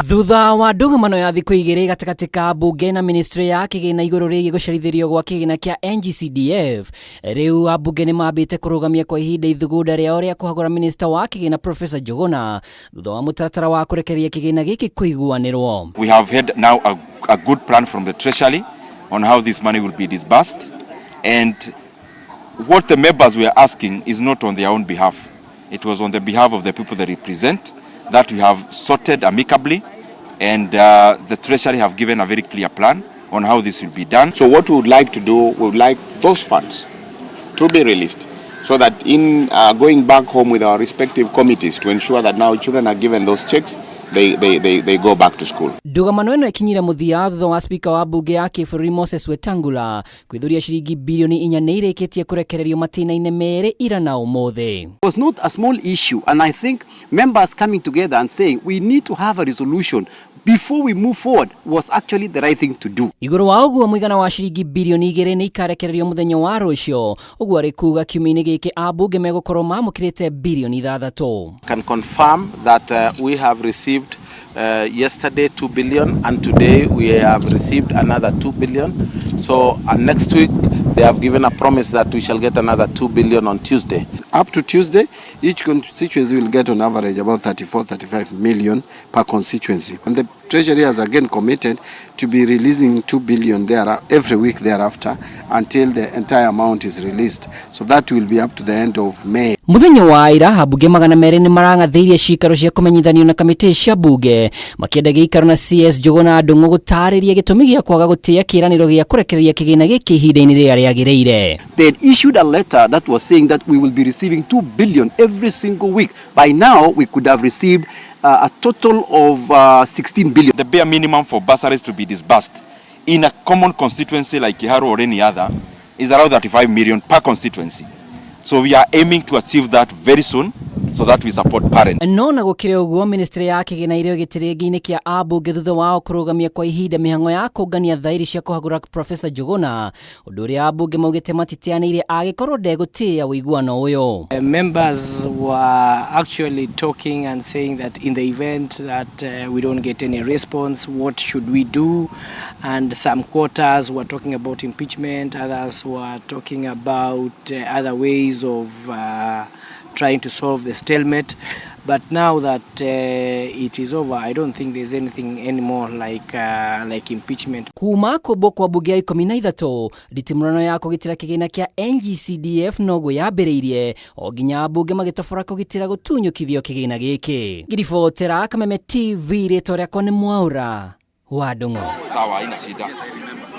Thutha wa ndũgamano ya thikũ igĩrĩ gatagatĩ ka mbunge na ministry ya kĩgĩna igũrũ rĩgiĩ gũcerithĩrio gwa kĩgĩna kĩa NGCDF, rĩu ambunge nĩ mambĩte kũrũgamia kwa ihinda ithugunda rĩao rĩa kũhagũra minista wa kĩgĩna Professor Njuguna thutha wa mũtaratara wa kũrekereria kĩgĩna gĩkĩ kũiguanĩrwo. We have had now a good plan from the Treasury on how this money will be disbursed, and what the members were asking is not on their own behalf. It was on the behalf of the people they represent that we have sorted amicably, and the Treasury have given a very clear plan on how this will be done. So what we would like to do, we would like those funds to be released so that in going back home with our respective committees to ensure that now children are given those checks, they go back to school. Ndũgamano ĩno ĩkinyire mũthia thutha wa spika wa mbunge ya kĩbũrũri Moses Wetangula kwĩthũria ciringi bilioni 4 nĩ irĩkĩtie kũrekererio matĩna-inĩ merĩ ira na ũmũthĩ. It was not a small issue, and I think members coming together and saying we need to have a resolution before we move forward was actually the right thing to do. Igũrũ wa ũguo, mũigana wa ciringi bilioni 2 nĩ ikarekererio mũthenya wa rũciũ, ũguo arĩ kuga kiumia-inĩ gĩkĩ ambunge megũkorwo mamũkĩrĩte bilioni 6. Can confirm that we have received yesterday 2 billion, and today we have received another 2 billion. So next week they have given a promise that we shall get another 2 billion on Tuesday. Up to Tuesday, each constituency will get on average about 34, 35 million per constituency. And the Treasury has again committed to be releasing 2 billion there every week thereafter until the entire amount is released. So that will be up to the end of May. Muthenya wa ira, ambunge 200 nĩ marang'athĩirie cikaro cia kũmenyithanio na kamĩtĩ cia mbunge makĩenda gĩikaro na CS Njuguna Ndung'u gũtarĩria gĩtũmi gĩa kwaga gũtĩĩa kĩĩranĩro gĩa kũrekereria kĩgĩna gĩkĩ ihinda-inĩ rĩrĩa rĩagĩrĩire. They had issued a letter that was saying that we will be receiving 2 billion every single week. By now, we could have received a total of 16 billion. The bare minimum for bursaries to be disbursed in a common constituency like Kiharu or any other is around 35 million per constituency. So we are aiming to achieve that very soon so that we support parents. No na gũkĩrĩ ũguo, ministry ya kĩgĩna irĩ gĩtĩrĩngĩ-inĩ kĩa ambunge thutha wao kũrũgamia kwa ihinda mĩhang'o ya kũngania thairi cia kũhagũra Professor Njuguna, ũndũ ũrĩa ambunge maugĩte matiteanĩire angĩkorwo ndegũtĩĩa ũiguano ũyũ. Members were actually talking and saying that in the event that we don't get any response, what should we do? And some quarters were talking about impeachment, others were talking about other ways of trying to solve the stalemate. But now that it is over, I don't think there's anything anymore like impeachment. Kuma kũmbwo kwa mbunge ya 13, nditimũrano ya kũgitĩra kĩgĩna kĩa NGCDF noguo yambĩrĩirie o nginya ambunge magĩtobora kũgitĩra gũtunyũkithio kĩgĩna gĩkĩ. Ngiribotera Kameme TV, rĩtwa rĩakwa nĩ Mwaũra wa Ndung'u. Sawa, haina shida.